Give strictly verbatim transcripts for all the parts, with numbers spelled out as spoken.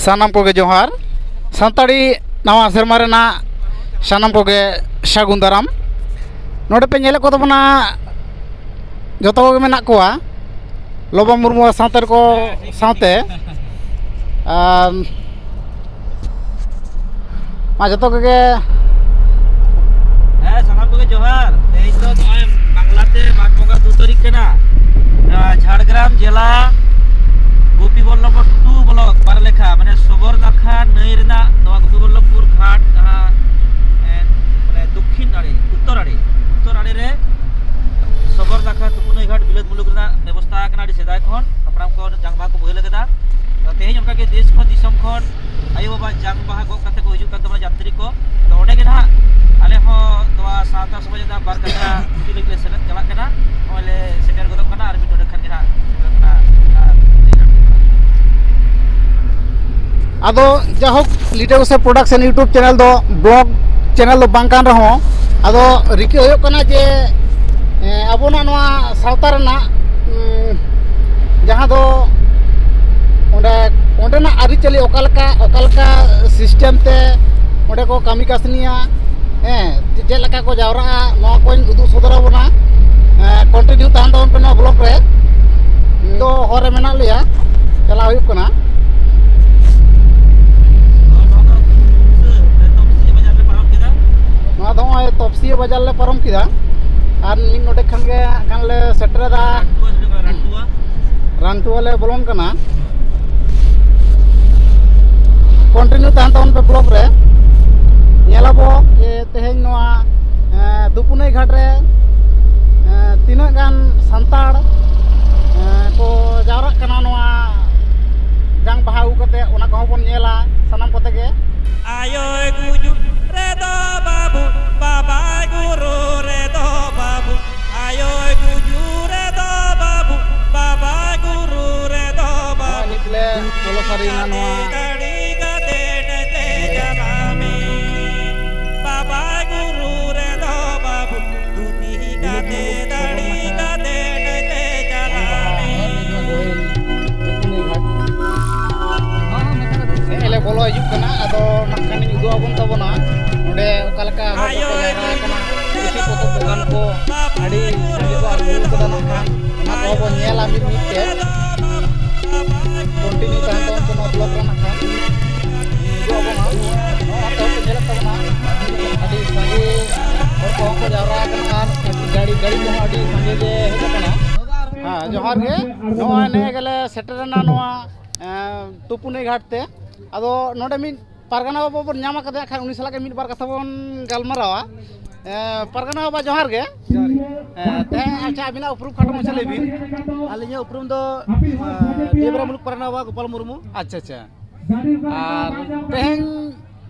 ᱥᱟᱱᱟᱢ ᱠᱚᱜᱮ ᱡᱚᱦᱟᱨ᱾ ᱥᱟᱱᱛᱟᱲᱤ ᱱᱟᱣᱟ ᱥᱮᱨᱢᱟ ᱨᱮᱱᱟᱜ ᱥᱟᱱᱟᱢ ᱠᱚᱜᱮ ᱥᱟᱹᱜᱩᱱ ᱫᱟᱨᱟᱢ᱾ ᱱᱚᱰᱮ ᱯᱮ ᱧᱮᱞᱮᱫ ᱠᱚ ᱛᱟᱵᱚᱱᱟ, ᱡᱚᱛᱚ ᱠᱚᱜᱮ ᱢᱮᱱᱟᱜ ᱠᱚᱣᱟ ᱞᱚᱵᱚ ᱢᱩᱨᱢᱩ ᱥᱟᱶᱛᱮ ᱨᱮᱠᱚ ᱥᱟᱶᱛᱮ᱾ ᱟᱨ ᱢᱟ ᱡᱚᱛᱚ ᱠᱚᱜᱮ᱾ ᱦᱮᱸ, ᱥᱟᱱᱟᱢ ᱠᱚᱜᱮ ᱡᱚᱦᱟᱨ᱾ ᱛᱮᱦᱮᱧ ᱫᱚ ᱱᱚᱜᱼᱚᱭ ᱵᱟᱝᱞᱟᱛᱮ ᱢᱟᱜᱽ ᱵᱚᱸᱜᱟ ᱫᱩ ᱛᱟᱹᱨᱤᱠᱷ ᱠᱟᱱᱟ᱾ ᱟᱸ, ᱡᱷᱟᱲᱜᱨᱟᱢ ᱡᱮᱞᱟ ᱜᱳᱯᱤᱵᱚᱞᱞᱚᱵᱷ ᱴᱩᱰᱩ ᱵᱞᱚᱠ ᱵᱟᱨᱞᱮᱠᱷᱟ, ᱢᱟᱱᱮ ᱥᱚᱵᱚᱨ ᱱᱟᱠᱷᱟ ᱱᱟᱹᱭ ᱨᱮᱱᱟᱜ ᱱᱚᱣᱟ ᱜᱳᱯᱤᱵᱚᱞᱞᱚᱵᱷᱯᱩᱨ ᱜᱷᱟᱴ, ᱡᱟᱦᱟᱸ, ᱮ, ᱢᱟᱱᱮ ᱫᱚᱠᱠᱷᱤᱱ ᱟᱲᱮ, ᱩᱛᱛᱚᱨ ᱟᱲᱮ, ᱩᱛᱛᱚᱨ ᱟᱲᱮ ᱨᱮ ᱥᱚᱵᱚᱨ ᱱᱟᱠᱷᱟ ᱛᱩᱯᱩᱱᱟᱹᱭ ᱜᱷᱟᱴ ᱵᱤᱞᱟᱹᱛ ᱢᱩᱞᱩᱠ ᱨᱮᱱᱟᱜ ᱵᱮᱵᱚᱥᱛᱷᱟ ᱟᱠᱟᱱᱟ ᱟᱹᱰᱤ ᱥᱮᱫᱟᱭ ᱠᱷᱚᱱ᱾ ᱦᱟᱯᱲᱟᱢ ᱠᱚ ᱡᱟᱝ ᱵᱟᱦᱟ ᱠᱚ ᱵᱚᱦᱮᱞ ᱟᱠᱟᱫᱟ᱾ ᱛᱮᱦᱮᱧ ᱚᱱᱠᱟᱜᱮ ᱫᱮᱥ ᱠᱷᱚᱱ ᱫᱤᱥᱚᱢ ᱠᱷᱚᱱ ᱟᱭᱳ ᱵᱟᱵᱟ ᱡᱟᱝ ᱵᱟᱦᱟ ᱜᱚᱜ ᱠᱟᱛᱮ ᱠᱚ ᱦᱤᱡᱩᱜ ᱠᱟᱱ ᱛᱟᱵᱚᱱᱟ ᱡᱟᱛᱨᱤ ᱠᱚ᱾ ᱟᱫᱚ ᱚᱸᱰᱮ ᱜᱮ ᱱᱟᱦᱟᱜ ᱟᱞᱮ ᱦᱚᱸ ᱱᱚᱣᱟ ᱥᱟᱶᱛᱟ ᱥᱚᱢᱟᱡᱽ ᱨᱮᱱᱟᱜ ᱵᱟᱨ ᱠᱟᱛᱷᱟ ᱠᱩᱠᱞᱤ ᱞᱟᱹᱜᱤᱫ ᱞᱮ ᱥᱮᱞᱮᱫ ᱪᱟᱞᱟᱜ ᱠᱟᱱᱟ᱾ ᱱᱚᱜᱼᱚᱭ ᱞᱮ ᱥᱮᱴᱮᱨ ᱜᱚᱫᱚᱜ ᱠᱟᱱᱟ, ᱟᱨ ᱢᱤᱫ ᱱᱚᱰᱮ ᱠᱷᱟᱱ ᱜᱮ ᱱᱟᱦᱟᱜ ᱥᱮᱴᱮᱨᱚᱜ ᱠᱟᱱᱟ᱾ ᱟᱫᱚ ᱡᱟᱭᱦᱳᱠ, ᱞᱤᱴᱟᱹ ᱜᱚᱸᱥᱟᱭ ᱯᱨᱚᱰᱟᱠᱥᱚᱱ YouTube ᱪᱮᱱᱮᱞ ᱫᱚ ᱵᱞᱚᱜ ᱪᱮᱱᱮᱞ ᱫᱚ ᱵᱟᱝ ᱠᱟᱱ ᱨᱮᱦᱚᱸ, ᱟᱫᱚ ᱨᱤᱠᱟᱹ ᱦᱩᱭᱩᱜ ᱠᱟᱱᱟ ᱡᱮ, ᱮ, ᱟᱵᱚᱱᱟᱜ ᱱᱚᱣᱟ ᱥᱟᱶᱛᱟ ᱨᱮᱱᱟᱜ, ᱩᱸ, ᱡᱟᱦᱟᱸ ᱫᱚ ᱚᱸᱰᱮ, ᱚᱸᱰᱮᱱᱟᱜ ᱟᱹᱨᱤᱪᱟᱹᱞᱤ ᱚᱠᱟ ᱞᱮᱠᱟ, ᱚᱠᱟ ᱞᱮᱠᱟ ᱥᱤᱥᱴᱮᱢ ᱛᱮ ᱚᱸᱰᱮ ᱠᱚ ᱠᱟᱹᱢᱤ ᱠᱟᱹᱥᱱᱤᱭᱟ, ᱦᱮᱸ, ᱪᱮᱫ ᱞᱮᱠᱟ ᱠᱚ ᱡᱟᱣᱨᱟᱜᱼᱟ, ᱱᱚᱣᱟ ᱠᱚᱧ ᱩᱫᱩᱜ ᱥᱚᱫᱚᱨ ᱟᱵᱚᱱᱟ᱾ ᱮᱸ, ᱠᱚᱱᱴᱤᱱᱤᱭᱩ ᱛᱟᱦᱮᱱ ᱛᱟᱵᱚᱱ ᱯᱮ ᱱᱚᱣᱟ ᱵᱞᱚᱜ ᱨᱮ᱾ ᱱᱤᱛ ᱫᱚ ᱦᱚᱨ ᱨᱮ ᱢᱮᱱᱟᱜ ᱞᱮᱭᱟ, ᱪᱟᱞᱟᱣ ᱦᱩᱭᱩᱜ ᱠᱟᱱᱟ᱾ ᱱᱚᱣᱟ ᱫᱚ ᱱᱚᱜᱼᱚᱭ ᱛᱚᱯᱥᱤᱭᱟᱹ ᱵᱟᱡᱟᱨ ᱞᱮ ᱯᱟᱨᱚᱢ ᱠᱮᱫᱟ, ᱟᱨ ᱢᱤᱫ ᱱᱚᱰᱮ ᱠᱷᱟᱱ ᱜᱮ ᱦᱟᱸᱜ ᱠᱷᱟᱱ ᱞᱮ ᱥᱮᱴᱮᱨᱮᱫᱟ᱾ ᱨᱟᱱᱴᱩᱣᱟ ᱞᱮ ᱵᱚᱞᱚᱱ ᱠᱟᱱᱟ᱾ ᱠᱚᱱᱴᱤᱱᱤᱭᱩ ᱛᱟᱦᱮᱱ ᱛᱟᱵᱚᱱ ᱯᱮ ᱵᱞᱚᱜ ᱨᱮ᱾ ᱧᱮᱞᱟᱵᱚ ᱡᱮ ᱛᱮᱦᱮᱧ ᱱᱚᱣᱟ, ᱮᱸ, ᱫᱩᱯᱩᱱᱟᱹᱭ ᱜᱷᱟᱴ ᱨᱮ, ᱮᱸ, ᱛᱤᱱᱟᱹᱜ ᱜᱟᱱ ᱥᱟᱱᱛᱟᱲ, ᱮᱸ, ᱠᱚ ᱡᱟᱣᱨᱟᱜ ᱠᱟᱱᱟ ᱱᱚᱣᱟ ᱡᱟᱝ ᱵᱟᱦᱟ ᱟᱹᱜᱩ ᱠᱟᱛᱮ, ᱚᱱᱟ ᱠᱚᱦᱚᱸ ᱵᱚᱱ ᱧᱮᱞᱟ ᱥᱟᱱᱟᱢ ᱠᱚᱛᱮ ᱜᱮ᱾ ᱟᱭᱳᱭ ᱜᱩᱡᱩᱜ ᱨᱮᱫᱚ ᱵᱟᱹᱵᱩ, ᱵᱟᱵᱟᱭ ᱜᱩᱨᱩ ᱨᱮᱫᱚ ᱵᱟᱹᱵᱩ, ᱟᱭᱳᱭ ᱜᱩᱡᱩᱜ ᱨᱮᱫᱚ ᱵᱟᱹᱵᱩ, ᱵᱟᱵᱟᱭ ᱜᱩᱨᱩ ᱨᱮᱫᱚ ᱵᱟᱹᱵᱩ᱾ ᱱᱤᱛ ᱞᱮ ᱵᱚᱞᱚ ᱥᱟᱹᱨᱤᱭᱮᱱᱟ ᱱᱚᱣᱟ᱾ ᱫᱟᱲᱮ ᱠᱟᱛᱮ ᱱᱮᱛᱮ ᱪᱟᱞᱟᱜ ᱢᱮ᱾ ᱵᱟᱵᱟᱭ ᱜᱩᱨᱩ ᱨᱮᱫᱚ ᱵᱟᱹᱵᱩ, ᱫᱷᱩᱛᱤ ᱠᱟᱛᱮ ᱫᱟᱲᱮ ᱠᱟᱛᱮ ᱱᱮᱛᱮ ᱪᱟᱞᱟᱜ ᱢᱮ᱾ ᱛᱟᱵᱚᱱᱟ᱾ ᱱᱚᱰᱮ ᱚᱠᱟ ᱞᱮᱠᱟ ᱦᱚᱲ ᱠᱚᱠᱚ ᱡᱟᱣᱨᱟ ᱟᱠᱟᱱᱟ, ᱯᱩᱛᱷᱤ ᱯᱚᱛᱚᱵ ᱫᱚᱠᱟᱱ ᱠᱚ ᱟᱹᱰᱤ ᱥᱟᱸᱜᱮ ᱠᱚ ᱟᱹᱜᱩ ᱠᱟᱫᱟ᱾ ᱱᱟᱜ ᱠᱷᱟᱱ ᱚᱱᱟ ᱠᱚᱦᱚᱸ ᱵᱚᱱ ᱧᱮᱞᱟ ᱢᱤᱫ ᱢᱤᱫ ᱛᱮ᱾ ᱠᱚᱱᱴᱤᱱᱤᱭᱩ ᱛᱟᱦᱮᱱ ᱛᱟᱵᱚᱱ ᱠᱟᱱᱟ ᱵᱞᱚᱜ ᱨᱮ᱾ ᱱᱟᱜ ᱠᱷᱟᱱ ᱦᱤᱡᱩᱜ ᱟᱵᱚᱱ ᱦᱟᱸᱜ᱾ ᱱᱚᱣᱟ ᱛᱮᱦᱚᱸ ᱯᱮ ᱧᱮᱞᱮᱫ ᱛᱟᱵᱚᱱᱟ, ᱟᱹᱰᱤ ᱥᱟᱸᱜᱮ ᱦᱚᱲ ᱠᱚᱦᱚᱸ ᱠᱚ ᱡᱟᱣᱨᱟ ᱟᱠᱟᱱᱟ ᱟᱨ ᱜᱟᱹᱰᱤ, ᱜᱟᱹᱰᱤ ᱠᱚᱦᱚᱸ ᱟᱹᱰᱤ ᱥᱟᱸᱜᱮ ᱜᱮ ᱦᱮᱡ ᱟᱠᱟᱱᱟ᱾ ᱦᱮᱸ, ᱡᱚᱦᱟᱨ ᱜᱮ᱾ ᱱᱚᱜᱼᱚᱭ ᱱᱮᱜᱼᱮ ᱜᱮᱞᱮ ᱥᱮᱴᱮᱨᱮᱱᱟ ᱱᱚᱣᱟ, ᱮᱸ, ᱛᱩᱯᱩᱱᱟᱹᱭ ᱜᱷᱟᱴ ᱛᱮ᱾ ᱟᱫᱚ ᱱᱚᱰᱮ ᱢᱤᱫ ᱯᱟᱨᱜᱟᱱᱟ ᱵᱟᱵᱟ ᱵᱚᱱ ᱧᱟᱢ ᱟᱠᱟᱫᱮᱭᱟ, ᱠᱷᱟᱱ ᱩᱱᱤ ᱥᱟᱞᱟᱜ ᱜᱮ ᱢᱤᱫ ᱵᱟᱨ ᱠᱟᱛᱷᱟ ᱵᱚᱱ ᱜᱟᱞᱢᱟᱨᱟᱣᱟ᱾ ᱮ, ᱯᱟᱨᱜᱟᱱᱟ ᱵᱟᱵᱟ, ᱡᱚᱦᱟᱨ ᱜᱮ᱾ ᱡᱚᱦᱟᱨ ᱜᱮ᱾ ᱮ, ᱛᱮᱦᱮᱧ, ᱟᱪᱪᱷᱟ, ᱟᱹᱵᱤᱱᱟᱜ ᱩᱯᱨᱩᱢ ᱠᱷᱟᱴᱚ ᱢᱟᱪᱷᱟ ᱞᱟᱹᱭ ᱵᱤᱱ᱾ ᱟᱹᱞᱤᱧᱟᱜ ᱩᱯᱨᱩᱢ ᱫᱚ, ᱮ, ᱰᱮᱵᱽᱨᱟ ᱢᱩᱞᱩᱠ ᱯᱟᱨᱜᱟᱱᱟ ᱵᱟᱵᱟ ᱜᱳᱯᱟᱞ ᱢᱩᱨᱢᱩ᱾ ᱟᱪᱪᱷᱟ, ᱟᱪᱪᱷᱟ᱾ ᱟᱨ ᱛᱮᱦᱮᱧ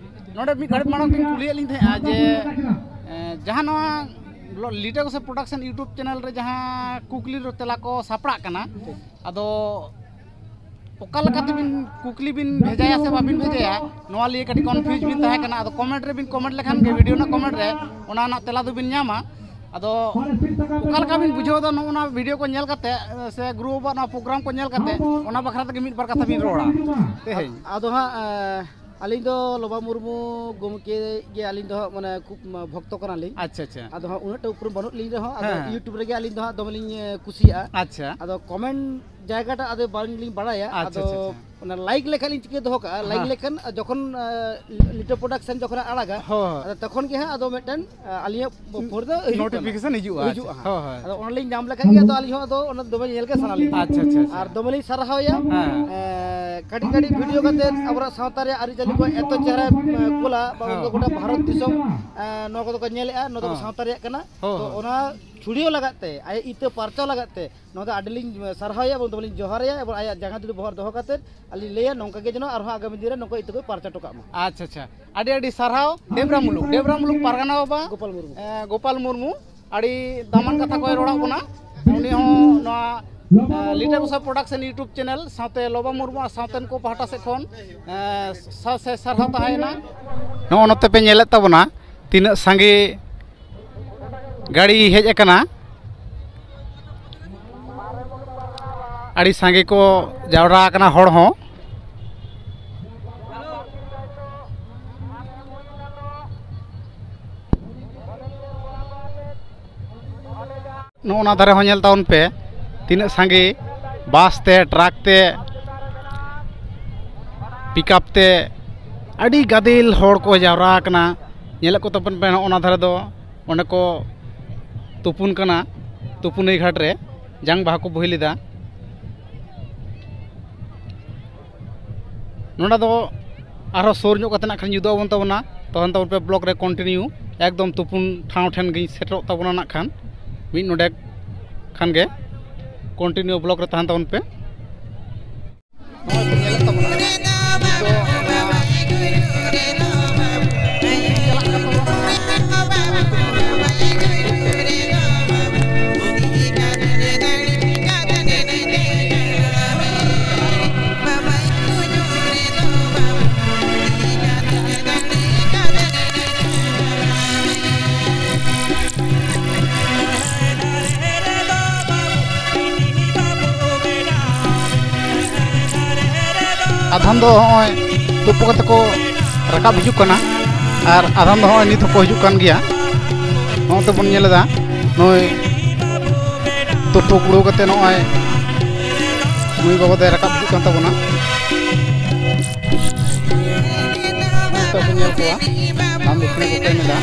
ᱱᱚᱰᱮ ᱢᱤᱫ ᱜᱷᱟᱹᱲᱤᱡ ᱢᱟᱲᱟᱝ ᱵᱤᱱ ᱠᱩᱞᱤᱭᱮᱫ ᱞᱤᱧ ᱛᱟᱦᱮᱸᱫᱼᱟ ᱡᱮ, ᱮ, ᱡᱟᱦᱟᱸ ᱱᱚᱣᱟ ᱞᱚ-, ᱞᱤᱴᱟᱹ ᱜᱚᱸᱥᱟᱭ ᱯᱨᱚᱰᱟᱠᱥᱚᱱ YouTube ᱪᱮᱱᱮᱞ ᱨᱮ ᱡᱟᱦᱟᱸ ᱠᱩᱠᱞᱤ ᱨᱮ ᱛᱮᱞᱟ ᱠᱚ ᱥᱟᱯᱲᱟᱜ ᱠᱟᱱᱟ, ᱟᱫᱚ ᱚᱠᱟ ᱞᱮᱠᱟ ᱛᱮᱵᱤᱱ ᱠᱩᱠᱞᱤ ᱵᱤᱱ ᱵᱷᱮᱡᱟᱭᱟ ᱥᱮ ᱵᱟᱵᱤᱱ ᱵᱷᱮᱡᱟᱭᱟ, ᱱᱚᱣᱟ ᱞᱤᱭᱮ ᱠᱟᱹᱴᱤᱡ ᱠᱚᱱᱯᱷᱤᱭᱩᱡᱽ ᱵᱤᱱ ᱛᱟᱦᱮᱸ ᱠᱟᱱᱟ᱾ ᱟᱫᱚ ᱠᱚᱢᱮᱱᱴ ᱨᱮᱵᱤᱱ ᱠᱚᱢᱮᱱᱴ ᱞᱮᱠᱷᱟᱱ ᱜᱮ ᱵᱷᱤᱰᱤᱭᱳ ᱨᱮᱱᱟᱜ ᱠᱚᱢᱮᱱᱴ ᱨᱮ ᱚᱱᱟ ᱨᱮᱱᱟᱜ ᱛᱮᱞᱟ ᱫᱚᱵᱤᱱ ᱧᱟᱢᱟ᱾ ᱟᱫᱚ ᱚᱠᱟ ᱞᱮᱠᱟ ᱵᱤᱱ ᱵᱩᱡᱷᱟᱹᱣ ᱮᱫᱟ ᱱᱚᱜᱼᱚ ᱱᱚᱣᱟ ᱵᱷᱤᱰᱤᱭᱳ ᱠᱚ ᱧᱮᱞ ᱠᱟᱛᱮ, ᱥᱮ ᱜᱩᱨᱩ ᱵᱟᱵᱟᱣᱟᱜ ᱱᱚᱣᱟ ᱯᱨᱳᱜᱨᱟᱢ ᱠᱚ ᱧᱮᱞ ᱠᱟᱛᱮ, ᱚᱱᱟ ᱵᱟᱠᱷᱨᱟ ᱛᱮᱜᱮ ᱢᱤᱫ ᱵᱟᱨ ᱠᱟᱛᱷᱟ ᱵᱤᱱ ᱨᱚᱲᱟ ᱛᱮᱦᱮᱧ? ᱟᱫᱚ ᱦᱟᱸᱜ, ᱮᱸ, ᱟᱹᱞᱤᱧ ᱫᱚ ᱞᱚᱵᱟ ᱢᱩᱨᱢᱩ ᱜᱚᱢᱠᱮ ᱜᱮ ᱟᱹᱞᱤᱧ ᱫᱚ ᱦᱟᱸᱜ, ᱢᱟᱱᱮ, ᱠᱷᱩᱵ ᱵᱷᱚᱠᱛᱚ ᱠᱟᱱᱟᱞᱤᱧ᱾ ᱟᱪᱪᱷᱟ, ᱟᱪᱪᱷᱟ᱾ ᱟᱫᱚ ᱦᱟᱸᱜ ᱩᱱᱟᱹᱜ ᱴᱟ ᱩᱯᱨᱩᱢ ᱵᱟᱹᱱᱩᱜ ᱞᱤᱧ ᱨᱮᱦᱚᱸ, ᱟᱫᱚ ᱦᱮᱸ, ᱦᱮᱸ᱾ YouTube ᱨᱮᱜᱮ ᱟᱹᱞᱤᱧ ᱫᱚ ᱦᱟᱸᱜ ᱫᱚᱢᱮ ᱞᱤᱧ, ᱮᱸ, ᱠᱩᱥᱤᱭᱟᱜᱼᱟ᱾ ᱟᱪᱪᱷᱟ᱾ ᱟᱫᱚ ᱠᱚᱢᱮᱱᱴ ᱡᱟᱭᱜᱟᱴᱟᱜ ᱟᱫᱚ ᱵᱟᱝᱞᱤᱧ ᱵᱟᱲᱟᱭᱟ᱾ ᱟᱪᱪᱷᱟ, ᱟᱫᱚ ᱟᱪᱪᱷᱟ, ᱟᱪᱪᱷᱟ᱾ ᱚᱱᱟ ᱞᱟᱭᱤᱠ ᱞᱮᱠᱷᱟᱱ ᱞᱤᱧ ᱪᱤᱠᱟᱹ ᱫᱚᱦᱚ ᱠᱟᱜᱼᱟ? ᱞᱟᱭᱤᱠ, ᱦᱮᱸ, ᱞᱮᱠᱷᱟᱱ ᱡᱚᱠᱷᱚᱱ, ᱮᱸ, ᱞᱤᱴᱟᱹ ᱯᱨᱚᱰᱟᱠᱥᱚᱱ ᱡᱚᱠᱷᱚᱱ ᱮ ᱟᱲᱟᱜᱟ, ᱦᱳᱭ, ᱦᱳᱭ᱾ ᱟᱫᱚ ᱛᱚᱠᱷᱚᱱ ᱜᱮ ᱦᱟᱸᱜ ᱟᱫᱚ ᱢᱤᱫᱴᱮᱱ, ᱮᱸ, ᱟᱹᱞᱤᱧᱟᱜ ᱯᱷᱳᱱ ᱨᱮ ᱦᱤᱡᱩᱜ ᱠᱟᱱᱟ᱾ ᱱᱳᱴᱤᱯᱷᱤᱠᱮᱥᱚᱱ ᱦᱤᱡᱩᱜᱼᱟ, ᱦᱤᱡᱩᱜᱼᱟ ᱟᱪᱪᱷᱟ᱾ ᱦᱟᱸᱜ᱾ ᱦᱳᱭ, ᱦᱳᱭ᱾ ᱟᱫᱚ ᱚᱱᱟ ᱞᱤᱧ ᱧᱟᱢ ᱞᱮᱠᱷᱟᱱ ᱜᱮ ᱟᱫᱚ ᱟᱹᱞᱤᱧ ᱦᱚᱸ ᱟᱫᱚ ᱚᱱᱟ ᱫᱚᱢᱮ ᱧᱮᱞ ᱜᱮ ᱥᱟᱱᱟ ᱞᱤᱧᱟ᱾ ᱟᱪᱪᱷᱟ, ᱟᱪᱪᱷᱟ, ᱟᱪᱪᱷᱟ᱾ ᱟᱨ ᱫᱚᱢᱮ ᱞᱤᱧ ᱥᱟᱨᱦᱟᱣᱮᱭᱟ᱾ ᱦᱮᱸ᱾ ᱮᱸ, ᱠᱟᱹᱴᱤᱡ ᱠᱟᱹᱴᱤᱡ ᱵᱷᱤᱰᱤᱭᱳ ᱠᱟᱛᱮ ᱟᱵᱚᱱᱟᱜ ᱥᱟᱶᱛᱟ ᱨᱮᱭᱟᱜ ᱟᱹᱨᱤᱪᱟᱹᱞᱤ ᱠᱚ ᱮᱛᱚ ᱪᱮᱦᱨᱟ, ᱮᱸ, ᱠᱩᱞᱟ, ᱵᱟ, ᱦᱮᱸ, ᱩᱱᱫᱚ ᱜᱚᱴᱟ ᱵᱷᱟᱨᱚᱛ ᱫᱤᱥᱚᱢ, ᱮᱸ, ᱱᱚᱣᱟ ᱠᱚᱫᱚ ᱠᱚ ᱧᱮᱞᱮᱜᱼᱟ, ᱱᱚᱣᱟ ᱫᱚ ᱦᱮᱸ, ᱥᱟᱶᱛᱟ ᱨᱮᱭᱟᱜ ᱠᱟᱱᱟ᱾ ᱦᱳᱭ, ᱛᱚ, ᱦᱳᱭ᱾ ᱚᱱᱟ ᱪᱷᱩᱲᱭᱟᱹᱣ ᱞᱟᱜᱟᱫ ᱛᱮ, ᱟᱭᱟᱜ ᱤᱛᱟᱹ ᱯᱟᱨᱪᱟᱣ ᱞᱟᱜᱟᱫ ᱛᱮ, ᱱᱚᱣᱟ ᱫᱚ ᱟᱹᱰᱤ ᱞᱤᱧ ᱥᱟᱨᱦᱟᱣᱮᱭᱟ ᱮᱵᱚᱝ ᱫᱚᱢᱮ ᱞᱤᱧ ᱡᱚᱦᱟᱨᱮᱭᱟ ᱮᱵᱚᱝ ᱟᱭᱟᱜ ᱡᱟᱸᱜᱟ ᱫᱷᱩᱲᱤ ᱵᱚᱦᱚᱜ ᱨᱮ ᱫᱚᱦᱚ ᱠᱟᱛᱮ ᱟᱹᱞᱤᱧ ᱞᱟᱹᱭᱟ, ᱱᱚᱝᱠᱟ ᱜᱮ ᱡᱮᱱᱚ ᱟᱨᱦᱚᱸ ᱟᱜᱟᱢᱤ ᱫᱤᱱ ᱨᱮ ᱱᱚᱝᱠᱟ ᱤᱛᱟᱹ ᱠᱚᱭ ᱯᱟᱨᱪᱟ ᱦᱚᱴᱚ ᱠᱟᱜ ᱢᱟ᱾ ᱟᱪᱪᱷᱟ, ᱟᱪᱪᱷᱟ, ᱟᱹᱰᱤ ᱟᱹᱰᱤ ᱥᱟᱨᱦᱟᱣ᱾ ᱰᱮᱵᱽᱨᱟ ᱢᱩᱞᱩᱠ, ᱰᱮᱵᱽᱨᱟ ᱢᱩᱞᱩᱠ ᱯᱟᱨᱜᱟᱱᱟ ᱵᱟᱵᱟ, ᱜᱳᱯᱟᱞ ᱢᱩᱨᱢᱩ᱾ ᱮ, ᱜᱳᱯᱟᱞ ᱢᱩᱨᱢᱩ, ᱟᱹᱰᱤ ᱫᱟᱢᱟᱱ ᱠᱟᱛᱷᱟ ᱠᱚᱭ ᱨᱚᱲᱟᱜ ᱵᱚᱱᱟ᱾ ᱩᱱᱤ ᱦᱚᱸ ᱱᱚᱣᱟ, ᱮ, ᱞᱤᱴᱟᱹ ᱜᱚᱸᱥᱟᱭ ᱯᱨᱚᱰᱟᱠᱥᱚᱱ YouTube ᱪᱮᱱᱮᱞ ᱥᱟᱶᱛᱮ ᱞᱚᱵᱟ ᱢᱩᱨᱢᱩ ᱟᱨ ᱥᱟᱶᱛᱮᱱ ᱠᱚ ᱯᱟᱦᱴᱟ ᱥᱮᱫ ᱠᱷᱚᱱ, ᱮ, ᱥᱟ-, ᱥᱮ ᱥᱟᱨᱦᱟᱣ ᱛᱟᱦᱮᱸᱭᱮᱱᱟ᱾ ᱱᱚᱜᱼᱚ ᱱᱚᱛᱮ ᱯᱮ ᱧᱮᱞᱮᱫ ᱛᱟᱵᱚᱱᱟ ᱛᱤᱱᱟᱹᱜ ᱥᱟᱸᱜᱮ ᱜᱟᱹᱲᱤ ᱦᱮᱡ ᱟᱠᱟᱱᱟ, ᱟᱹᱰᱤ ᱥᱟᱸᱜᱮ ᱠᱚ ᱡᱟᱣᱨᱟ ᱟᱠᱟᱱᱟ ᱦᱚᱲ ᱦᱚᱸ᱾ ᱱᱚᱜᱼᱚ ᱱᱟ ᱫᱷᱟᱨᱮ ᱦᱚᱸ ᱧᱮᱞ ᱛᱟᱵᱚᱱ ᱯᱮ, ᱛᱤᱱᱟᱹᱜ ᱥᱟᱸᱜᱮ ᱵᱟᱥ ᱛᱮ, ᱴᱨᱟᱠ ᱛᱮ, ᱯᱤᱠᱟᱯ ᱛᱮ ᱟᱹᱰᱤ ᱜᱟᱫᱮᱞ ᱦᱚᱲ ᱠᱚ ᱡᱟᱣᱨᱟ ᱟᱠᱟᱱᱟ᱾ ᱧᱮᱞᱮᱫ ᱠᱚ ᱛᱟᱵᱚᱱ ᱯᱮ ᱱᱚᱜᱼᱚ ᱱᱟ ᱫᱷᱟᱨᱮ ᱫᱚ ᱚᱸᱰᱮ ᱠᱚ ᱛᱩᱯᱩᱱ ᱠᱟᱱᱟ, ᱛᱩᱯᱩᱱᱟᱹᱭ ᱜᱷᱟᱴ ᱨᱮ ᱡᱟᱝ ᱵᱟᱦᱟ ᱠᱚ ᱵᱳᱦᱮᱞ ᱮᱫᱟ᱾ ᱱᱚᱰᱮ ᱫᱚ ᱟᱨᱦᱚᱸ ᱥᱩᱨ ᱧᱚᱜ ᱠᱟᱛᱮ ᱱᱟᱜ ᱠᱷᱟᱱ ᱩᱫᱩᱜ ᱟᱵᱚᱱ ᱛᱟᱵᱚᱱᱟ, ᱛᱟᱦᱮᱱ ᱛᱟᱵᱚᱱ ᱯᱮ ᱵᱞᱚᱜ ᱨᱮ ᱠᱚᱱᱴᱤᱱᱤᱭᱩ᱾ ᱮᱠᱫᱚᱢ ᱛᱩᱯᱩᱱ ᱴᱷᱟᱶ ᱴᱷᱮᱱ ᱜᱤᱧ ᱥᱮᱴᱮᱨᱚᱜ ᱛᱟᱵᱚᱱᱟ ᱱᱟᱜ ᱠᱷᱟᱱ ᱢᱤᱫ ᱱᱚᱰᱮᱠ ᱠᱷᱟᱱ ᱜᱮ᱾ ᱠᱚᱱᱴᱤᱱᱤᱭᱩ ᱵᱞᱚᱜ ᱨᱮ ᱛᱟᱦᱮᱱ ᱛᱟᱵᱚᱱ ᱯᱮ᱾ ᱱᱚᱜᱼᱚᱭ ᱵᱚᱱ ᱧᱮᱞᱮᱫ ᱛᱟᱵᱚᱱᱟ ᱱᱤᱛ ᱫᱚ ᱱᱚᱣᱟ ᱪᱟᱞᱟᱜ ᱠᱟᱱ ᱛᱟᱵᱚᱱᱟ᱾ ᱟᱫᱷᱟᱱ ᱫᱚ ᱦᱚᱸᱜᱼᱚᱭ ᱛᱩᱯᱩ ᱠᱟᱛᱮ ᱠᱚ ᱨᱟᱠᱟᱵ ᱦᱤᱡᱩᱜ ᱠᱟᱱᱟ, ᱟᱨ ᱟᱫᱷᱟᱱ ᱫᱚ ᱦᱚᱸᱜᱼᱚᱭ ᱱᱤᱛ ᱦᱚᱸᱠᱚ ᱦᱤᱡᱩᱜ ᱠᱟᱱ ᱜᱮᱭᱟ᱾ ᱱᱚᱜᱼᱚᱭ ᱛᱚᱵᱚᱱ ᱧᱮᱞ ᱮᱫᱟ, ᱱᱩᱭ ᱛᱩᱯᱩ ᱠᱩᱲᱟᱹᱣ ᱠᱟᱛᱮ ᱱᱚᱜᱼᱚᱭ ᱱᱩᱭ ᱵᱟᱵᱟ ᱫᱚᱭ ᱨᱟᱠᱟᱵ ᱦᱤᱡᱩᱜ ᱠᱟᱱ ᱛᱟᱵᱚᱱᱟ᱾ ᱱᱤᱛᱚᱜ ᱵᱚᱱ ᱧᱮᱞ ᱠᱚᱣᱟ, ᱫᱟᱱ ᱫᱚᱠᱷᱤᱱᱟ ᱠᱚ ᱮᱢ ᱮᱫᱟ᱾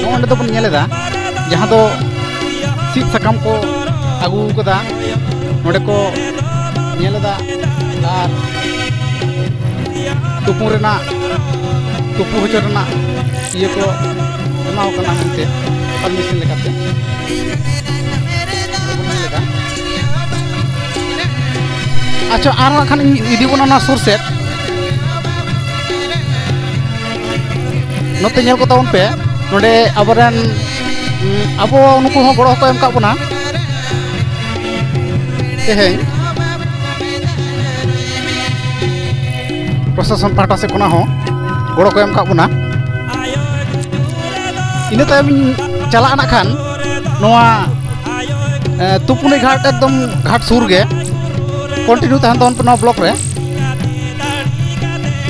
ᱱᱚᱜᱼᱚ ᱱᱚᱸᱰᱮ ᱫᱚᱵᱚᱱ ᱧᱮᱞ ᱮᱫᱟ, ᱡᱟᱦᱟᱸ ᱫᱚ ᱥᱤᱫ ᱥᱟᱠᱟᱢ ᱠᱚ ᱟᱹᱜᱩ ᱠᱟᱫᱟ, ᱱᱚᱸᱰᱮ ᱠᱚ ᱧᱮᱞ ᱮᱫᱟ, ᱟᱨ ᱛᱩᱯᱩ ᱨᱮᱱᱟᱜ, ᱛᱩᱯᱩ ᱦᱚᱪᱚ ᱨᱮᱱᱟᱜ ᱤᱭᱟᱹ ᱠᱚ ᱮᱢᱟᱣ ᱠᱟᱱᱟ ᱢᱮᱱᱛᱮ, ᱯᱟᱨᱢᱤᱥᱚᱱ ᱞᱮᱠᱟᱛᱮ᱾ ᱵᱚᱱ ᱧᱮᱞ ᱮᱫᱟ᱾ ᱟᱪᱪᱷᱟ, ᱟᱨ ᱦᱟᱸᱜ ᱠᱷᱟᱱ ᱤᱧ ᱤᱫᱤ ᱵᱚᱱᱟ ᱱᱚᱣᱟ ᱥᱩᱨ ᱥᱮᱫ᱾ ᱱᱚᱛᱮ ᱧᱮᱞ ᱠᱚ ᱛᱟᱵᱚᱱ ᱯᱮ, ᱱᱚᱰᱮ ᱟᱵᱚᱨᱮᱱ, ᱩᱸ, ᱟᱵᱚ ᱱᱩᱠᱩ ᱦᱚᱸ ᱜᱚᱲᱚ ᱦᱚᱸᱠᱚ ᱮᱢ ᱠᱟᱜ ᱵᱚᱱᱟ ᱛᱮᱦᱮᱧ᱾ ᱯᱨᱚᱥᱟᱥᱚᱱ ᱯᱟᱦᱴᱟ ᱥᱮᱫ ᱠᱷᱚᱱᱟᱜ ᱦᱚᱸ ᱜᱚᱲᱚ ᱠᱚ ᱮᱢ ᱠᱟᱜ ᱵᱚᱱᱟ᱾ ᱤᱱᱟᱹ ᱛᱟᱭᱚᱢ ᱤᱧ ᱪᱟᱞᱟᱜᱼᱟ ᱱᱟᱜ ᱠᱷᱟᱱ ᱱᱚᱣᱟ, ᱮ, ᱛᱩᱯᱩᱱᱤ ᱜᱷᱟᱴ, ᱮᱠᱫᱚᱢ ᱜᱷᱟᱴ ᱥᱩᱨ ᱜᱮ᱾ ᱠᱚᱱᱴᱤᱱᱤᱭᱩ ᱛᱟᱦᱮᱱ ᱛᱟᱵᱚᱱ ᱯᱮ ᱱᱚᱣᱟ ᱵᱞᱚᱜ ᱨᱮ᱾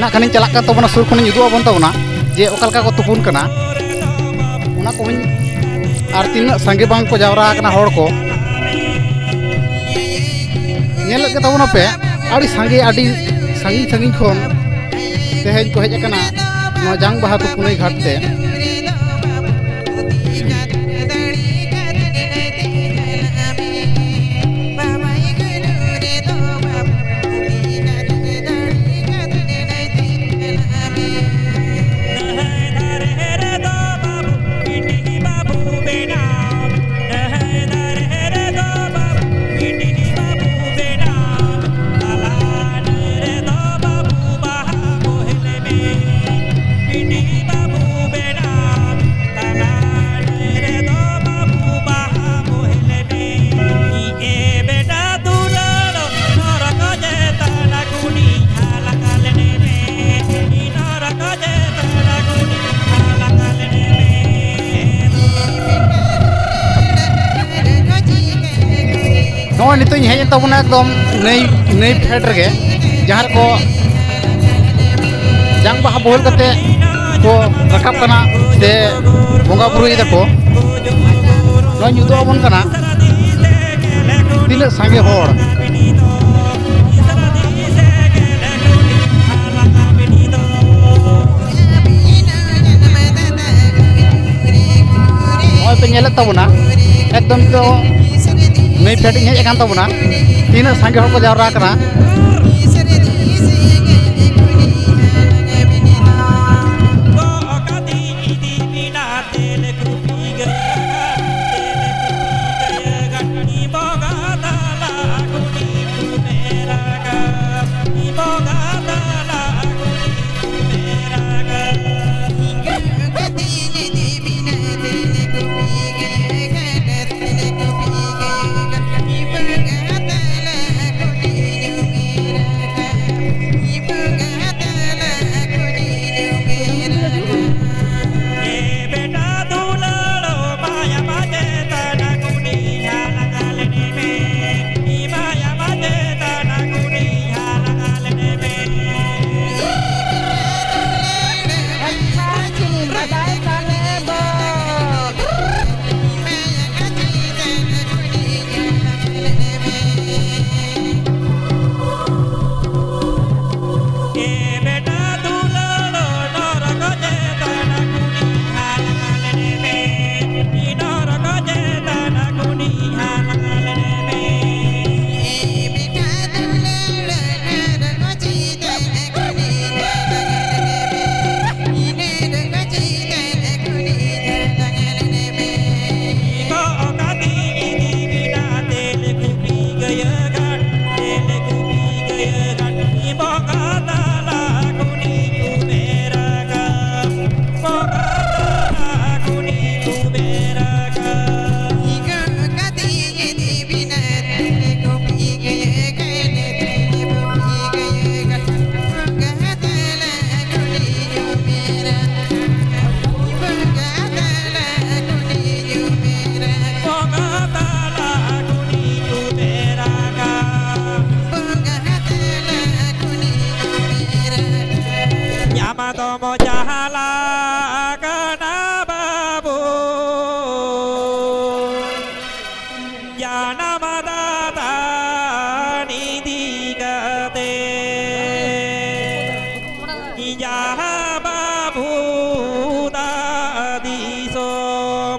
ᱱᱟᱜ ᱠᱷᱟᱱᱤᱧ ᱪᱟᱞᱟᱜ ᱠᱟᱱ ᱛᱟᱵᱚᱱᱟ, ᱥᱩᱨ ᱠᱷᱚᱱᱤᱧ ᱩᱫᱩᱜ ᱟᱵᱚᱱ ᱛᱟᱵᱚᱱᱟ ᱡᱮ ᱚᱠᱟ ᱞᱮᱠᱟ ᱠᱚ ᱛᱩᱯᱩᱱ ᱠᱟᱱᱟ᱾ ᱚᱱᱟ ᱠᱚᱦᱚᱸᱧ, ᱟᱨ ᱛᱤᱱᱟᱹᱜ ᱥᱟᱸᱜᱮ ᱵᱟᱝ ᱠᱚ ᱡᱟᱣᱨᱟ ᱟᱠᱟᱱᱟ ᱦᱚᱲ ᱠᱚ᱾ ᱧᱮᱞᱮᱫ ᱜᱮ ᱛᱟᱵᱚᱱᱟᱯᱮ, ᱟᱹᱰᱤ ᱥᱟᱸᱜᱮ, ᱟᱹᱰᱤ ᱥᱟᱺᱜᱤᱧ ᱥᱟᱺᱜᱤᱧ ᱠᱷᱚᱱ ᱛᱮᱦᱮᱧ ᱠᱚ ᱦᱮᱡ ᱟᱠᱟᱱᱟ ᱱᱚᱣᱟ ᱡᱟᱝ ᱵᱟᱦᱟ ᱛᱩᱯᱩᱱᱟᱹᱭ ᱜᱷᱟᱴ ᱛᱮ᱾ ᱱᱚᱜᱼᱚᱭ ᱱᱤᱛᱚᱜ ᱤᱧ ᱦᱮᱡ ᱮᱱ ᱛᱟᱵᱚᱱᱟ ᱮᱠᱫᱚᱢ ᱱᱟᱹᱭ, ᱱᱟᱹᱭ ᱯᱷᱮᱰ ᱨᱮᱜᱮ, ᱡᱟᱦᱟᱸ ᱨᱮᱠᱚ ᱡᱟᱝ ᱵᱟᱦᱟ ᱵᱳᱦᱮᱞ ᱠᱟᱛᱮ ᱠᱚ ᱨᱟᱠᱟᱵ ᱠᱟᱱᱟ ᱥᱮ ᱵᱚᱸᱜᱟ ᱵᱩᱨᱩᱭ ᱫᱟᱠᱚ᱾ ᱱᱚᱣᱟᱧ ᱩᱫᱩᱜ ᱟᱵᱚᱱ ᱠᱟᱱᱟ ᱛᱤᱱᱟᱹᱜ ᱥᱟᱸᱜᱮ ᱦᱚᱲ᱾ ᱱᱚᱜᱼᱚᱭ ᱯᱮ ᱧᱮᱞᱮᱫ ᱛᱟᱵᱚᱱᱟ, ᱮᱠᱫᱚᱢ ᱛᱚ ᱱᱟᱹᱭ ᱯᱷᱮᱰ ᱤᱧ ᱦᱮᱡ ᱟᱠᱟᱱ ᱛᱟᱵᱚᱱᱟ, ᱛᱤᱱᱟᱹᱜ ᱥᱟᱸᱜᱮ ᱦᱚᱲ ᱠᱚ ᱡᱟᱣᱨᱟ ᱟᱠᱟᱱᱟ᱾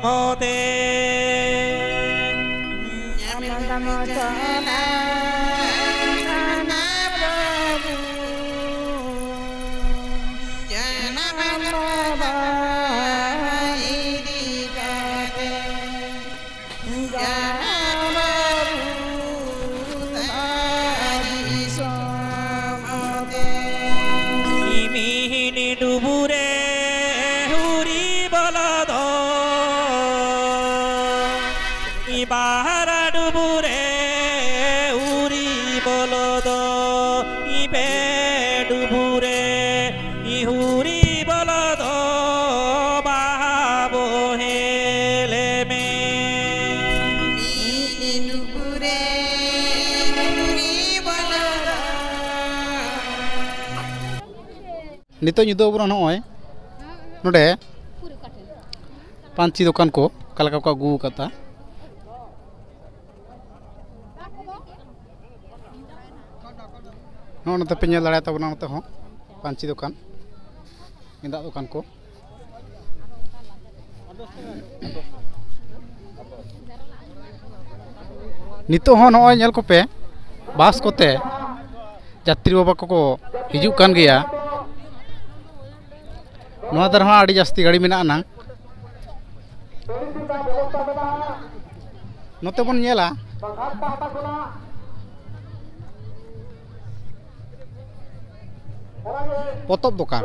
ᱦᱚᱛᱮ᱾ ᱰᱩᱵᱩᱨᱮ ᱦᱩᱨᱤ ᱵᱚᱞᱚ ᱫᱚ, ᱤ ᱵᱟᱦᱟᱨᱟ ᱰᱩᱵᱩᱨᱮ ᱦᱩᱨᱤ ᱵᱚᱞᱚ ᱫᱚ, ᱤ ᱵᱮ ᱰᱩᱵᱩᱨᱮ ᱤ ᱦᱩᱨᱤ ᱵᱚᱞᱚ ᱫᱚ, ᱵᱟᱦᱟ ᱵᱚᱦᱮᱞ ᱢᱮ᱾ ᱰᱩᱵᱩᱨᱮ ᱦᱩᱨᱤ ᱵᱚᱞᱚ ᱫᱚ᱾ ᱱᱤᱛᱚᱜ ᱧᱤᱫᱟᱹ ᱵᱚᱱ ᱱᱚᱜᱼᱚᱭ ᱱᱚᱰᱮ ᱯᱟᱹᱧᱪᱤ ᱫᱚᱠᱟᱱ ᱠᱚ ᱚᱠᱟ ᱞᱮᱠᱟ ᱠᱚ ᱟᱹᱜᱩ ᱟᱠᱟᱫᱟ᱾ ᱱᱚᱜᱼᱚ ᱱᱚᱛᱮ ᱯᱮ ᱧᱮᱞ ᱫᱟᱲᱮᱭᱟᱜ ᱛᱟᱵᱚᱱᱟ, ᱱᱚᱛᱮ ᱦᱚᱸ ᱯᱟᱹᱧᱪᱤ ᱫᱚᱠᱟᱱ, ᱜᱮᱸᱫᱟᱜ ᱫᱚᱠᱟᱱ ᱠᱚ᱾ ᱱᱤᱛᱚᱜ ᱦᱚᱸ ᱱᱚᱜᱼᱚᱭ ᱧᱮᱞ ᱠᱚᱯᱮ, ᱵᱟᱥ ᱠᱚᱛᱮ ᱡᱟᱛᱨᱤ ᱵᱟᱵᱟ ᱠᱚᱠᱚ ᱦᱤᱡᱩᱜ ᱠᱟᱱ ᱜᱮᱭᱟ᱾ ᱱᱚᱣᱟ ᱫᱷᱟᱨᱮ ᱦᱚᱸ ᱟᱹᱰᱤ ᱡᱟᱹᱥᱛᱤ ᱜᱟᱹᱰᱤ ᱢᱮᱱᱟᱜᱼᱟ ᱱᱟᱝ᱾ ᱱᱚᱛᱮ ᱵᱚᱱ ᱧᱮᱞᱟ ᱯᱚᱛᱚᱵ ᱫᱚᱠᱟᱱ᱾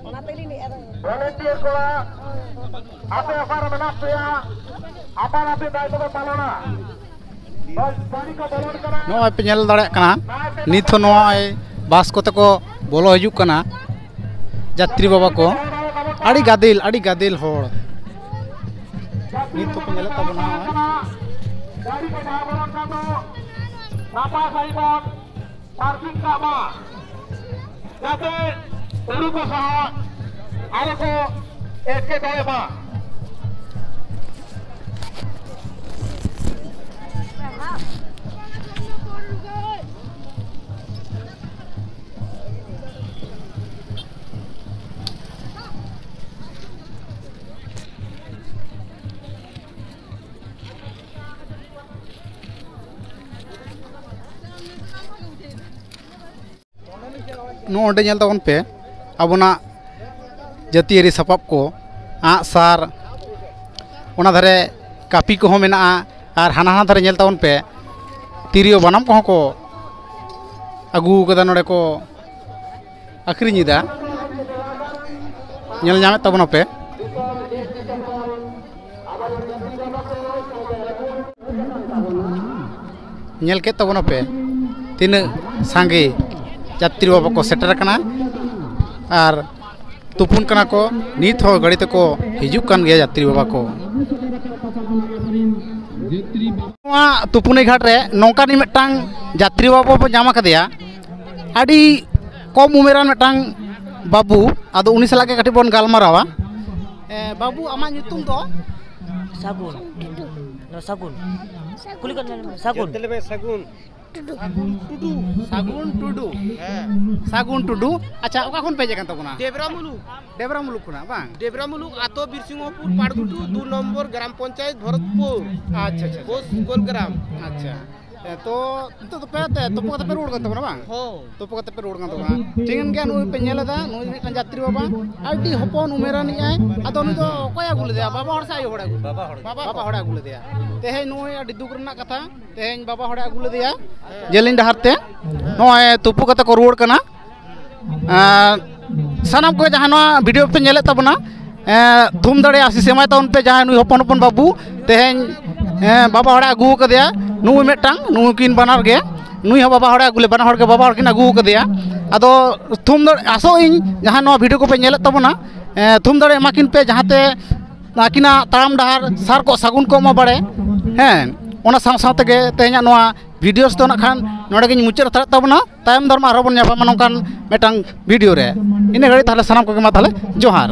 ᱚᱱᱟ ᱛᱮᱞᱤᱧ ᱞᱟᱹᱭᱮᱫᱼᱟ᱾ ᱵᱷᱚᱞᱮᱱᱴᱤᱭᱟᱨ ᱠᱚᱲᱟ, ᱟᱯᱮ ᱚᱠᱟᱨᱮ ᱢᱮᱱᱟᱜ ᱯᱮᱭᱟ? ᱟᱯᱟᱱ ᱟᱹᱯᱤᱱ ᱫᱟᱭᱤᱛᱛᱚ ᱯᱮ ᱯᱟᱞᱚᱱᱟ᱾ ᱱᱚᱜᱼᱚᱭ ᱯᱮ ᱧᱮᱞ ᱫᱟᱲᱮᱭᱟᱜ ᱠᱟᱱᱟ, ᱱᱤᱛ ᱦᱚᱸ ᱱᱚᱜᱼᱚᱭ ᱵᱟᱥ ᱠᱚᱛᱮ ᱠᱚ ᱵᱚᱞᱚ ᱦᱤᱡᱩᱜ ᱠᱟᱱᱟ᱾ ᱡᱟᱛᱨᱤ ᱵᱟᱵᱟ ᱠᱚ, ᱟᱹᱰᱤ ᱜᱟᱫᱮᱞ, ᱟᱹᱰᱤ ᱜᱟᱫᱮᱞ ᱦᱚᱲ᱾ ᱱᱤᱛ ᱫᱚᱠᱚ ᱧᱮᱞᱮᱫ ᱛᱟᱵᱚᱱᱟ ᱱᱚᱜᱼᱚᱭ᱾ ᱱᱟᱯᱟᱭ ᱥᱟᱺᱦᱤᱡ ᱵᱚᱱ ᱯᱟᱨᱠᱤᱝ ᱠᱟᱜ ᱢᱟ, ᱡᱟᱛᱮ ᱦᱩᱲᱩ ᱠᱚ ᱥᱟᱦᱟᱜ, ᱟᱞᱚ ᱠᱚ ᱮᱴᱠᱮᱴᱚᱬᱮᱜ ᱢᱟ᱾ ᱱᱚᱜᱼᱚ ᱱᱚᱸᱰᱮ ᱧᱮᱞ ᱛᱟᱵᱚᱱ ᱯᱮ, ᱟᱵᱚᱱᱟᱜ ᱡᱟᱹᱛᱤᱭᱟᱹᱨᱤ ᱥᱟᱯᱟᱵ ᱠᱚ, ᱟᱸᱜᱼᱥᱟᱨ, ᱚᱱᱟ ᱫᱷᱟᱨᱮ ᱠᱟᱹᱯᱤ ᱠᱚᱦᱚᱸ ᱢᱮᱱᱟᱜᱼᱟ᱾ ᱟᱨ ᱦᱟᱱᱟ ᱦᱟᱱᱟ ᱫᱷᱟᱨᱮ ᱧᱮᱞ ᱛᱟᱵᱚᱱ ᱯᱮ, ᱛᱤᱨᱭᱳ ᱵᱟᱱᱟᱢ ᱠᱚᱦᱚᱸ ᱠᱚ ᱟᱹᱜᱩ ᱠᱟᱫᱟ, ᱱᱚᱸᱰᱮ ᱠᱚ ᱟᱹᱠᱷᱨᱤᱧ ᱮᱫᱟ᱾ ᱧᱮᱞ ᱧᱟᱢᱮᱫ ᱛᱟᱵᱚᱱᱟᱯᱮ, ᱧᱮᱞ ᱠᱮᱫ ᱛᱟᱵᱚᱱᱟᱯᱮ, ᱛᱤᱱᱟᱹᱜ ᱥᱟᱸᱜᱮ ᱡᱟᱛᱨᱤ ᱵᱟᱵᱟ ᱠᱚ ᱥᱮᱴᱮᱨ ᱟᱠᱟᱱᱟ ᱟᱨ ᱛᱩᱯᱩᱱ ᱠᱟᱱᱟ ᱠᱚ᱾ ᱱᱤᱛ ᱦᱚᱸ ᱜᱟᱹᱲᱤ ᱛᱮᱠᱚ ᱦᱤᱡᱩᱜ ᱠᱟᱱ ᱜᱮᱭᱟ ᱡᱟᱛᱨᱤ ᱵᱟᱵᱟ ᱠᱚ᱾ ᱱᱚᱣᱟ ᱛᱩᱯᱩᱱᱤ ᱜᱷᱟᱴ ᱨᱮ ᱱᱚᱝᱠᱟᱱᱤᱡ ᱢᱤᱫᱴᱟᱝ ᱡᱟᱛᱨᱤ ᱵᱟᱵᱟ ᱵᱚ ᱧᱟᱢ ᱟᱠᱟᱫᱮᱭᱟ, ᱟᱹᱰᱤ ᱠᱚᱢ ᱩᱢᱮᱨᱟᱱ ᱢᱤᱫᱴᱟᱝ ᱵᱟᱹᱵᱩ᱾ ᱟᱫᱚ ᱩᱱᱤ ᱥᱟᱞᱟᱜ ᱜᱮ ᱠᱟᱹᱴᱤᱡ ᱵᱚᱱ ᱜᱟᱞᱢᱟᱨᱟᱣᱟ᱾ ᱮ, ᱵᱟᱹᱵᱩ, ᱟᱢᱟᱜ ᱧᱩᱛᱩᱢ ᱫᱚ? ᱥᱟᱹᱜᱩᱱ᱾ ᱱᱚᱣᱟ ᱥᱟᱹᱜᱩᱱ᱾ ᱠᱩᱞᱤ ᱠᱚ ᱢᱮ, ᱥᱟᱹᱜᱩᱱ᱾ ᱪᱮᱫ ᱛᱮᱞᱮ ᱢᱮ ᱥᱟᱹᱜᱩᱱ? ᱴᱩᱰᱩ᱾ ᱥᱟᱹᱜᱩᱱ ᱴᱩᱰᱩ᱾ ᱦᱮᱸ᱾ ᱥᱟᱹᱜᱩᱱ ᱴᱩᱰᱩ᱾ ᱟᱪᱪᱷᱟ, ᱚᱠᱟ ᱠᱷᱚᱱ ᱯᱮ ᱦᱮᱡ ᱟᱠᱟᱱ ᱛᱟᱵᱚᱱᱟ? ᱰᱮᱵᱨᱟ ᱢᱩᱞᱩᱠ᱾ ᱰᱮᱵᱨᱟ ᱢᱩᱞᱩᱠ ᱠᱷᱚᱱᱟᱜ, ᱵᱟᱝ? ᱰᱮᱵᱨᱟ ᱢᱩᱞᱩᱠ, ᱟᱛᱳ ᱵᱤᱨᱥᱤᱝᱦᱚᱯᱩᱨ, ᱯᱟᱲᱜᱷᱩᱴᱩ, ᱫᱩ ᱱᱚᱢᱵᱚᱨ ᱜᱨᱟᱢ ᱯᱚᱧᱪᱟᱭᱮᱛ, ᱵᱷᱚᱨᱚᱛᱯᱩᱨ᱾ ᱟᱪᱪᱷᱟ, ᱟᱪᱪᱷᱟ, ᱟᱪᱪᱷᱟ᱾ ᱯᱳᱥᱴ ᱜᱳᱞᱜᱨᱟᱢ᱾ ᱟᱪᱪᱷᱟ᱾ ᱮ, ᱛᱚ ᱱᱤᱛᱚᱜ ᱫᱚ ᱯᱮ ᱛᱮ ᱛᱩᱯᱩ ᱠᱟᱛᱮ ᱯᱮ ᱨᱩᱣᱟᱹᱲ ᱠᱟᱱ ᱛᱟᱵᱚᱱᱟ, ᱵᱟᱝ? ᱦᱚᱸ᱾ ᱛᱩᱯᱩ ᱠᱟᱛᱮ ᱯᱮ ᱨᱩᱣᱟᱹᱲ ᱠᱟᱱ ᱛᱟᱵᱚᱱᱟ᱾ ᱴᱷᱤᱠᱟᱹᱱ ᱜᱮᱭᱟ, ᱱᱩᱭ ᱯᱮ ᱧᱮᱞ ᱮᱫᱟ, ᱱᱩᱭ ᱢᱤᱫᱴᱟᱝ ᱡᱟᱛᱨᱤ ᱵᱟᱵᱟ, ᱟᱹᱰᱤ ᱦᱚᱯᱚᱱ ᱩᱢᱮᱨ ᱟᱱᱤᱡ ᱟᱭ᱾ ᱟᱫᱚ ᱱᱩᱭ ᱫᱚ ᱚᱠᱚᱭ ᱟᱹᱜᱩ ᱞᱮᱫᱮᱭᱟ? ᱵᱟᱵᱟ ᱦᱚᱲ ᱥᱮ ᱟᱭᱳ ᱦᱚᱲ ᱟᱹᱜᱩ? ᱵᱟᱵᱟ ᱦᱚᱲ᱾ ᱵᱟᱵᱟ ᱦᱚᱲ ᱟᱹᱜᱩ ᱞᱮᱫᱮᱭᱟ᱾ ᱛᱮᱦᱮᱧ ᱱᱩᱭ ᱟᱹᱰᱤ ᱫᱩᱠ ᱨᱮᱱᱟᱜ ᱠᱟᱛᱷᱟ, ᱛᱮᱦᱮᱧ ᱵᱟᱵᱟ ᱦᱚᱲᱮ ᱟᱹᱜᱩ ᱞᱮᱫᱮᱭᱟ ᱡᱮᱞᱮᱧ ᱰᱟᱦᱟᱨ ᱛᱮ᱾ ᱱᱚᱜᱼᱚᱭ ᱛᱩᱯᱩ ᱠᱟᱛᱮ ᱠᱚ ᱨᱩᱣᱟᱹᱲ ᱠᱟᱱᱟ᱾ ᱟᱨ ᱥᱟᱱᱟᱢ ᱠᱚ ᱡᱟᱦᱟᱸ ᱱᱚᱣᱟ ᱵᱷᱤᱰᱤᱭᱳ ᱯᱮ ᱧᱮᱞᱮᱫ ᱛᱟᱵᱚᱱᱟ, ᱮᱸ, ᱛᱷᱩᱢ ᱫᱟᱲᱮ ᱟᱥᱤᱥ ᱮᱢᱟᱭ ᱛᱟᱵᱚᱱ ᱯᱮ, ᱡᱟᱦᱟᱸᱭ ᱱᱩᱭ ᱦᱚᱯᱚᱱ ᱦᱚᱯᱚᱱ ᱵᱟᱹᱵᱩ ᱛᱮᱦᱮᱧ, ᱮᱸ, ᱵᱟᱵᱟ ᱦᱚᱲᱮ ᱟᱹᱜᱩ ᱟᱠᱟᱫᱮᱭᱟ᱾ ᱱᱩᱭ ᱢᱤᱫᱴᱟᱝ, ᱱᱩᱠᱤᱱ ᱵᱟᱱᱟᱨ ᱜᱮ, ᱱᱩᱭ ᱦᱚᱸ ᱵᱟᱵᱟ ᱦᱚᱲᱮ ᱟᱹᱜᱩ ᱞᱮ, ᱵᱟᱱᱟ ᱦᱚᱲ ᱜᱮ ᱵᱟᱵᱟ ᱦᱚᱲ ᱠᱤᱱ ᱟᱹᱜᱩ ᱟᱠᱟᱫᱮᱭᱟ᱾ ᱟᱫᱚ ᱛᱷᱩᱢ ᱫᱟᱲᱮ, ᱟᱥᱚᱜ ᱤᱧ ᱡᱟᱦᱟᱸ ᱱᱚᱣᱟ ᱵᱷᱤᱰᱤᱭᱳ ᱠᱚᱯᱮ ᱧᱮᱞᱮᱫ ᱛᱟᱵᱚᱱᱟ, ᱮᱸ, ᱛᱷᱩᱢ ᱫᱟᱲᱮ ᱮᱢᱟ ᱠᱤᱱ ᱯᱮ, ᱡᱟᱦᱟᱸᱛᱮ ᱟᱹᱠᱤᱱᱟᱜ ᱛᱟᱲᱟᱢ ᱰᱟᱦᱟᱨ ᱥᱟᱨ ᱠᱚ ᱥᱟᱹᱜᱩᱱ ᱠᱚᱜ ᱢᱟ ᱵᱟᱲᱮ᱾ ᱦᱮᱸ, ᱚᱱᱟ ᱥᱟᱶ ᱥᱟᱶ ᱛᱮᱜᱮ ᱛᱮᱦᱮᱧᱟᱜ ᱱᱚᱣᱟ ᱵᱷᱤᱰᱤᱭᱳ ᱫᱚ ᱱᱟᱜ ᱠᱷᱟᱱ ᱱᱚᱰᱮ ᱜᱤᱧ ᱢᱩᱪᱟᱹᱫ ᱦᱟᱛᱟᱲᱮᱫ ᱛᱟᱵᱚᱱᱟ᱾ ᱛᱟᱭᱚᱢ ᱫᱟᱨᱟᱢ ᱟᱨᱦᱚᱸ ᱵᱚᱱ ᱧᱟᱯᱟᱢᱟ ᱱᱚᱝᱠᱟᱱ ᱢᱤᱫᱴᱟᱝ ᱵᱷᱤᱰᱤᱭᱳ ᱨᱮ᱾ ᱤᱱᱟᱹ ᱜᱷᱟᱹᱲᱤᱡ ᱛᱟᱦᱚᱞᱮ ᱥᱟᱱᱟᱢ ᱠᱚᱜᱮ ᱢᱟ ᱛᱟᱦᱚᱞᱮ ᱡᱚᱦᱟᱨ᱾